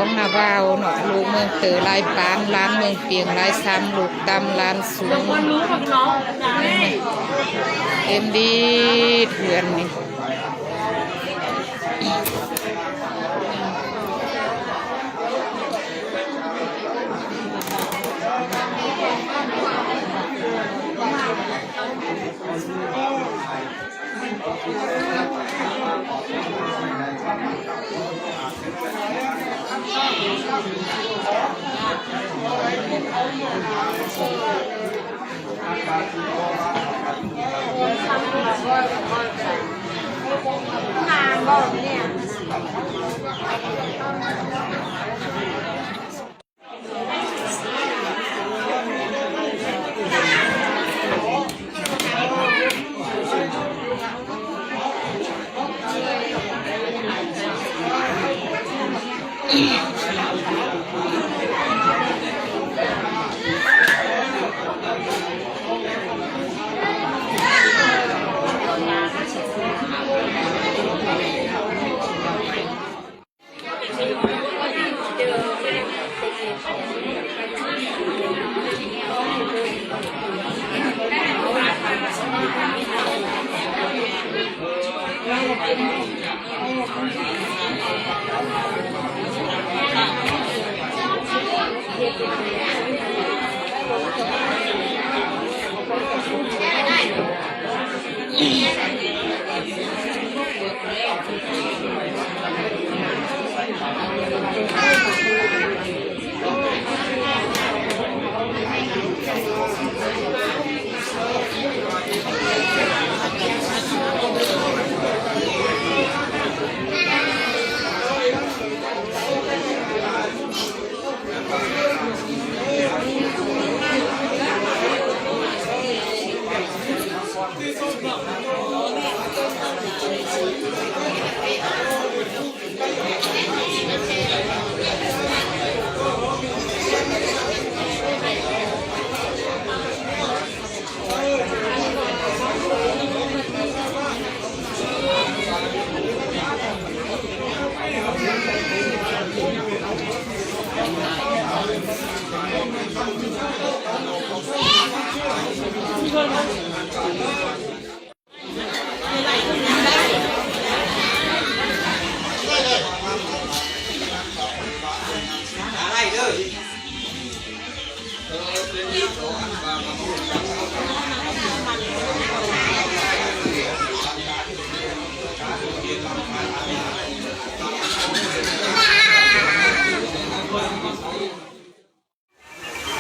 ຂອງນ້າບ່າວເນາະ ລູກເມືອງເຕີຫຼາຍປານ ຫຼານເມືອງປຽງຫຼາຍຊຳ ລູກຕ່ຳຫຼານສູງ ເຕັມດີເຮືອນນີ້.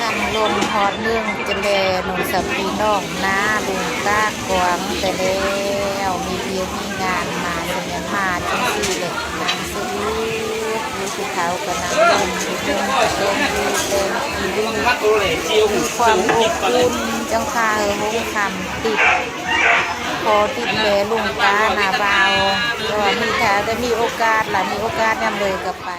ກັນລົງຮອດເມືອງຈະແລ ໜອງສະປີນ້ອງນາ ລຸງກາກວາງແຕ່ແລ້ວ ມີວຽກມີງານມາ ສະແມ່ນມາຈັ່ງຊີ້ແຫຼະ ນັ່ງສະດຸດຢູ່ ຜູ້ເຖົ້າກໍນັ່ງລົງ ຜູ້ເທິງກໍລົງຢູ່ ແຕ່ງກິນ ມີຄວາມອົບອຸ່ນ ຈັ່ງພາເຮີໂຮງຄຳຕິດ ພໍຕິດແລລຸງປ້ານ້າບ່າວ ແຕ່ວ່າມີ ຖ້າໄດ້ມີໂອກາດລະ ມີໂອກາດຍາມໃດກໍໄປ.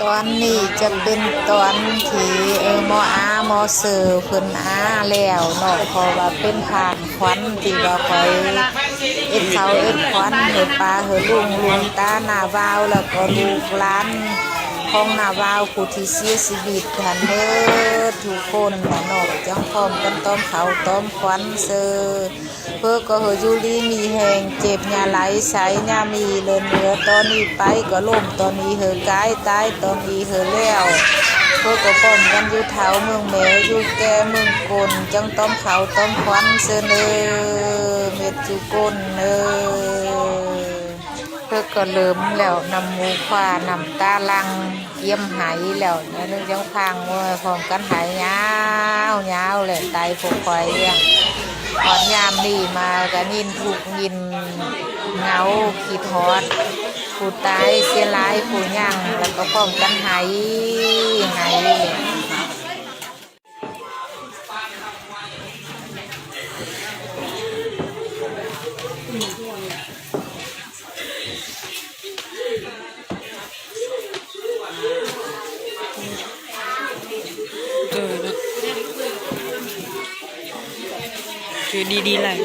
ຕອນນີ້ຈະເປັນຕອນທີ່ ເອີ ໝໍອາໝໍເສີເພິ່ນອາແລ້ວເນາະ ເພາະວ່າເປັນທາງຂວັນທີ່ວ່າຂ້ອຍເຮັດເຂົ້າເຮັດຂວັນໃຫ້ປ້າໃຫ້ລຸງ ລຸງຕານ້າບ່າວ ແລ້ວກໍລູກຫຼານຂອງນ້າບ່າວຜູ້ທີ່ເສຍຊີວິດຫັ້ນເບີດທຸກຄົນລະເນາະ ຈັ່ງພ້ອມກັນຕ້ອມເຂົ້າຕ້ອມຂວັນເສີ. ເພິ່ນກໍໃຫ້ຢູ່ດີມີແຮງ ເຈັບຢ່າໄຫຼ ໄຊຢ່າມີ ເລີນເຫຼືອຕອນນີ້ໄປກໍລົ້ມຕອນນີ້ ໃຫ້ກາຍຕາຍຕອນນີ້ໃຫ້ແລ້ວ ເພິ່ນກໍພ້ອມກັນຢູ່ເຖົ້າເມືອງແມ່ ຢູ່ແກ່ເມືອງກົນ ຈັ່ງຕ້ອມເຂົ້າຕ້ອມຂວັນເສີເດີ ເມັດຈຸກົນເດີ. ເພິ່ນກໍເລີ່ມແລ້ວ ນ້ຳມູກພາ ນ້ຳຕາຫຼັ່ງ ກຽມໄຫ້ແລ້ວ ແນວໜຶ່ງຈັ່ງພັງ ໂອ້ຍ ພ້ອມກັນໄຫ້ຍາວຍາວແຫຼະ ຕາຍພວກຂ້ອຍ ຮອດຍາມນີ້ມາກໍຍິນທຸກຍິນເຫງົາ ຄິດຮອດຜູ້ຕາຍເສຍຫຼາຍຜູ້ຍັງ ແລ້ວກໍພ້ອມກັນໄຫ້ ໄຫ້ແຫຼະ. ເອີເນາະ ຄືດີໆຫຼາຍ.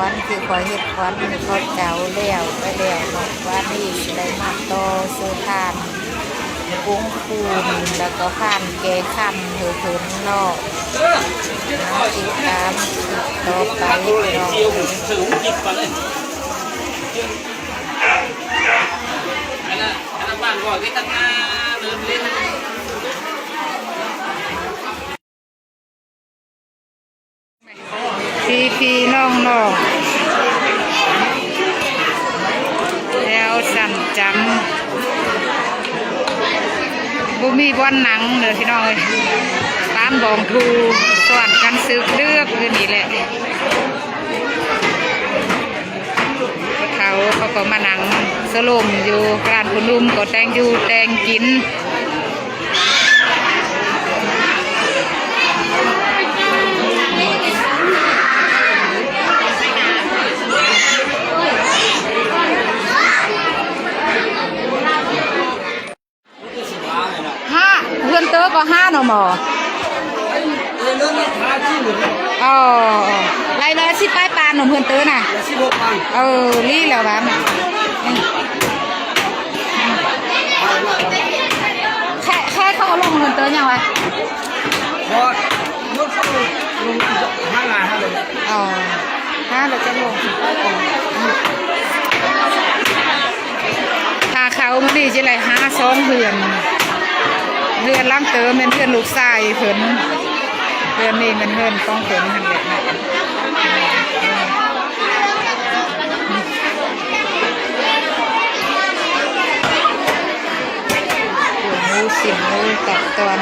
ຄວັນທີ່ຂ້ອຍເຮັດຄວັນເຂົາເຈົ້າແລ້ວໄປແລ້ວເນາະ ວານນີ້ຊິໄດ້ມາຕໍ່ເຊີພານກົງຄູນ ແລ້ວກໍພານແກ່ຄຳໃຫ້ເພິ່ນເນາະ. ມາຕິດຕາມຄລິບຕໍ່ໄປພີ່ນ້ອງເອີຍ. ພີ່ໆ ນ້ອງໆ ແຖວສັ້ນຈັງ ບໍ່ມີບ່ອນນັ່ງເດີພີ່ນ້ອງເອີຍ. ຕາມບອງທູສອນກັນສືບເລືອກຢູ່ນີ້ແຫຼະ. ຜູ້ເຖົ້າເຂົາກໍມານັ່ງສະຫຼົມຢູ່ຮ້ານ ຜູ້ໜຸ່ມກໍແຕ່ງຢູ່ແຕ່ງກິນ. ຫ້າ ເຮືອນເຕີກໍຫ້າເນາະໝໍ. ອໍ ໄລ່ລະສິບປາຍປານເນາະເຮືອນເຕີນະ. ເອີ ລີ້ແລ້ວບາດ ແຄ່ ແຄ່ເຂົາລົງເຮືອນເຕີຍັງວະ. ບໍ່ ລົງ ລົງຫ້າງານຫັ້ນເລີຍ. ອໍ ຫາແລ້ວຈັ່ງລົງ. ພາເຂົ້າມື້ນີ້ຊິໄດ້ຫາສອງເຮືອນ. ເຮືອນຫຼັງເຕີແມ່ນເຮືອນລູກຊາຍເພິ່ນ. ເຮືອນນີ້ແມ່ນເຮືອນຂອງເພິ່ນຫັ້ນແຫຼະ. ໝູ ຊີ້ນໝູ ຕັບ ຕ່ອນ.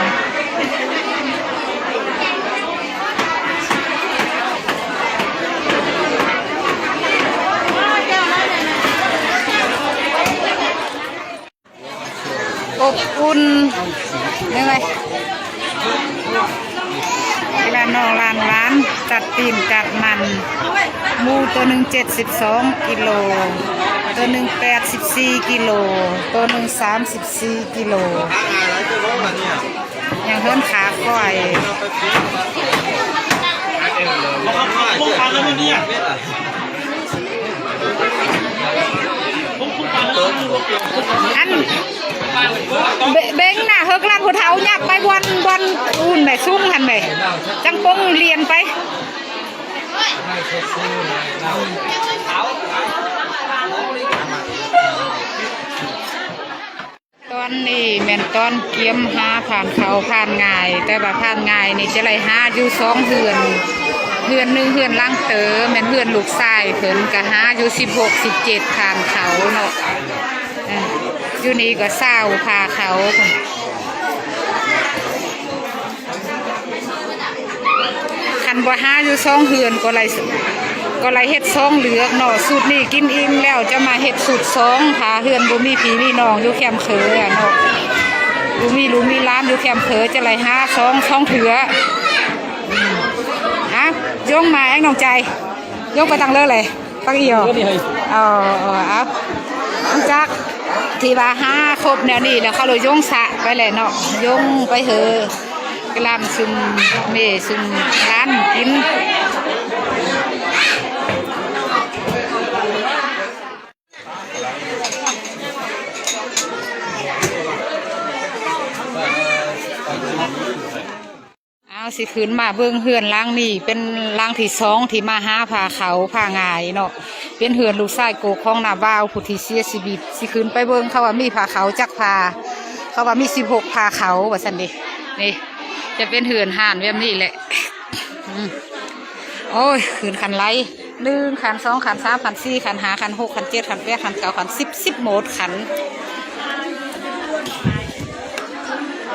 ອົບອຸ່ນ ເຫັນໄໝ? ເວລານ້ອງຫຼານໆ ຕັດຕີນຕັດມັນ. ໝູໂຕໜຶ່ງເຈັດສິບສອງກິໂລ, ໂຕໜຶ່ງແປດສິບສີ່ກິໂລ, ໂຕໜຶ່ງສາມສິບສີ່ກິໂລ. ຍັງເຫີນຂາຄວາຍ. ອັນ ເບັ- ເບັງໜ້າເຮີກລັດຜູ້ເຖົ້າ ຍັກໄປບ່ອນ ບ່ອນອຸ່ນໄດ້ ຊຸມຫັ້ນໄດ໋ ຈັ່ງປົງລຽນໄປ. ຕອນນີ້ແມ່ນຕອນກຽມຫາພານເຂົ້າພານຫງາຍ, ແຕ່ວ່າພານຫງາຍນີ້ຈະໄດ້ຫາຢູ່ສອງເຮືອນ, ເຮືອນໜຶ່ງເຮືອນຫຼັງເຕີ ແມ່ນເຮືອນລູກຊາຍເພິ່ນ ກະຫາຢູ່ສິບຫົກ ສິບເຈັດພານເຂົ້າເນາະ. ເອີ ຢູ່ນີ້ກໍຊາວພາເຂົ້າ. ຄັນບໍ່ຫາຢູ່ສອງເຮືອນກໍໄດ້ ກໍໄດ້ເຮັດສອງເລືອກເນາະ. ຊຸດນີ້ກິນອີ່ມແລ້ວຈະມາເຮັດຊຸດສອງ ຖ້າເຮືອນບໍ່ມີພີ່ມີນ້ອງຢູ່ແຄມເຂີເນາະ, ບໍ່ມີລູກມີຫຼານຢູ່ແຄມເຂີ ຈະໄດ້ຫາສອງ ສອງເທື່ອ. ອາ ຍົງມາແອງນ້ອງໃຈ ຍົງໄປຕັງເລີເລີ. ປັກອີ່ຫຍັງ? ເອີ ເອີ ເອົາ ຫຼັງຈາກທີ່ວ່າຫາຄົບແນວນີ້ແລ້ວ ເຂົາເລີຍົງສະໄປແຫຼະເນາະ, ຍົງໄປເຫີກະລ່ຳຊຸມເມຊຸມຫຼານກິນ. ເອົາ ຊິຂຶ້ນມາເບິ່ງເຮືອນຫຼັງນີ້ ເປັນຫຼັງທີສອງທີ່ມາຫາພາເຂົ້າພາຫງາຍເນາະ, ເປັນເຮືອນລູກຊາຍໂກຂອງນ້າບ່າວຜູ້ທີ່ເສຍຊີວິດ. ຊິຂຶ້ນໄປເບິ່ງ ເຂົາວ່າມີພາເຂົ້າຈັກພາ, ເຂົາວ່າມີສິບຫົກພາເຂົ້າວ່າຊັ້ນເດ. ນີ້ຈະເປັນເຮືອນຮ້ານແບບນີ້ແຫຼະ. ອືມ ໂອ້ຍ ຂຶ້ນຄັນໄລ. ໜຶ່ງຄັນ ສອງຄັນ ສາມຄັນ ສີ່ຄັນ ຫ້າຄັນ ຫົກຄັນ ເຈັດຄັນ ແປດຄັນ ເກົ້າຄັນ ສິບ ສິບໂມດຄັນ.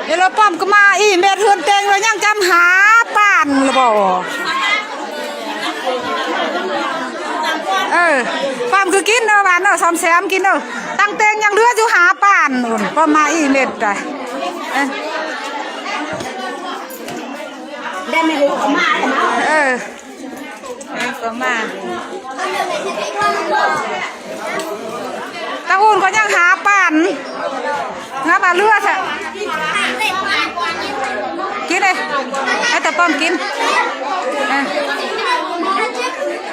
ເດລະປ້ອມກໍມາອີ່ເມັດເຮືອນເຕັງແລ້ວ ຍັງຈຳຫາປານລະບໍ່? ເອີ ປ້ອມຄືກິນເດີ ຫວານເດີ ຊອມແຊມກິນເດີ. ຕັ້ງເຕັງຍັງເຫຼືອຢູ່ຫາປານ ປ້ອມມາອີ່ເມັດໄດ໋. ເອີ ແລ້ວແມ່ນກໍມາແລ້ວເນາະ. ເອີ ເອີ ກໍມາ. ຕາອຸ່ນກໍຍັງຫາປານ ຫາປານເຫຼືອຊະ. ກິນເດ້ ໃຫ້ຕາປ້ອມກິນ. ເອີ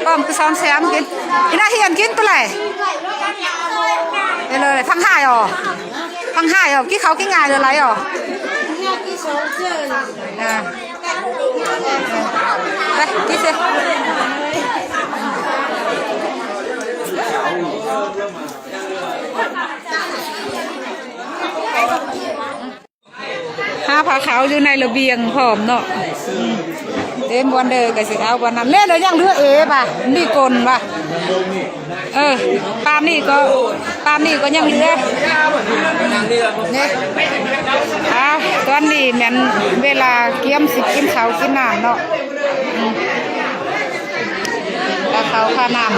ພ້ອມຄືສອນແຊມກິນ. ອີນາຮຽນກິນໄປເລີຍ. ເອີ ເລີຍ ຟັງຫາຍອອກ. ຟັງຫາຍອອກ. ກິນເຂົ້າກິນງ່າຍເລີຍຫຼາຍອອກ. ເອີ ໄປກິນຊິ. ຫາຜ້າຂາວຢູ່ໃນລະບຽງພ້ອມເນາະ. ເຕັມບ່ອນເດີກໍຊິເອົາບ່ອນນັ້ນແຫຼະ. ແລ້ວຍັງເຫຼືອເອບາດນີ້ ກົນບາດ. ເອີ ປານນີ້ກໍ ປານນີ້ກໍຍັງເຫຼືອ. ນີ້ ອ່າ ຕອນນີ້ແມ່ນເວລາກຽມຊິກິນເຂົ້າກິນນ້ຳເນາະ. ອືມ ພາເຂົ້າພານ້ຳ.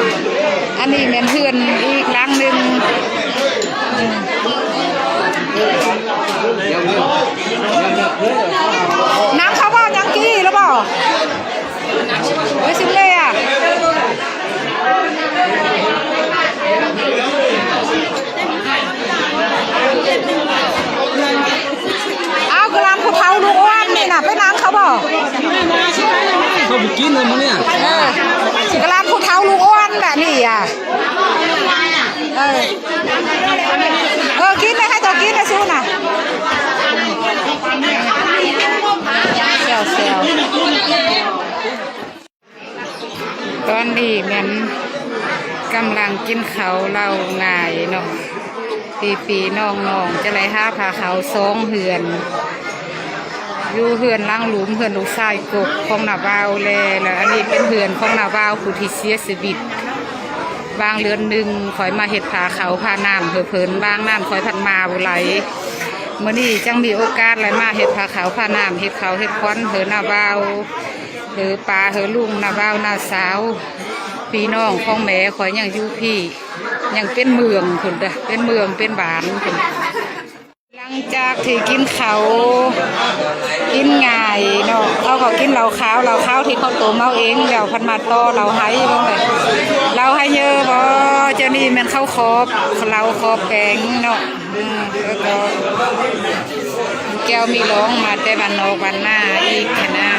ອັນນີ້ແມ່ນເຮືອນອີກຫຼັງໜຶ່ງ. ອືມ ນ້ຳເຂົ້າບໍ່? ຍັງກີ້ຫຼືບໍ່? ເອີ ຊິເລຍ. ເອົາ ກະຫຼານຜູ້ເຖົ້າລູກອ່ອນນີ້ນະ ໄປນຳເຂົາບໍ່? ເຂົາບໍ່ກິນເລີຍມື້ນີ້. ເອີ ກະຫຼານຜູ້ເຖົ້າລູກອ່ອນແບບນີ້ອະ. ເອີ ເອີ ກິນໄດ້ ໃຫ້ເຈົ້າກິນໄດ້ ສູ້ນະ. ແຊວໆ. ຕອນນີ້ແມ່ນກຳລັງກິນເຂົ້າເລົາງ່າຍເນາະ ພີ່ໆ ນ້ອງໆ ຈະໄດ້ຫາຜ້າຂາວສອງເຮືອນ ຢູ່ເຮືອນຫຼັງລຸ່ມ ເຮືອນລູກຊາຍກົກຂອງນ້າບ່າວແລ ແລ້ວອັນນີ້ເປັນເຮືອນຂອງນ້າບ່າວຜູ້ທີ່ເສຍຊີວິດ. ຫວ່າງເດືອນໜຶ່ງຂ້ອຍມາເຮັດຜ້າຂາວຜ້ານ້ຳໃຫ້ເພິ່ນ ຫວ່າງນັ້ນຂ້ອຍພັດມາບໍ່ໄຫຼ. ມື້ນີ້ຈັ່ງມີໂອກາດໄດ້ມາເຮັດຜ້າຂາວຜ້ານ້ຳ ເຮັດເຂົ້າເຮັດຂວັນໃຫ້ນ້າບ່າວ ເຮີປ້າເຮີລຸງ ນ້າບ່າວນ້າສາວ ພີ່ນ້ອງຂອງແມ່ຂ້ອຍຍັງຢູ່ພີ້ ຍັງເປັນເມືອງພຸ້ນເດີ້ ເປັນເມືອງເປັນບ້ານພຸ້ນ. ຫຼັງຈາກທີ່ກິນເຂົ້າກິນງ່າຍເນາະ ເຂົາກໍກິນເຫຼົ້າຂາວ ເຫຼົ້າຂາວທີ່ເຂົາຕົ້ມເອົາເອງ ແລ້ວພັດມາຕໍ່ເຫຼົ້າໄຮເບິ່ງເລີຍ ເຫຼົ້າໄຮເຍີບໍ່? ເຈົ້ານີ້ແມ່ນເຂົ້າຂອບ ເຫຼົ້າຂອບແປງເນາະ. ອືມ ແລ້ວກໍແກ້ວມີລອງມາແຕ່ບ້ານນອກບ້ານນາອີກຫັ້ນນະ.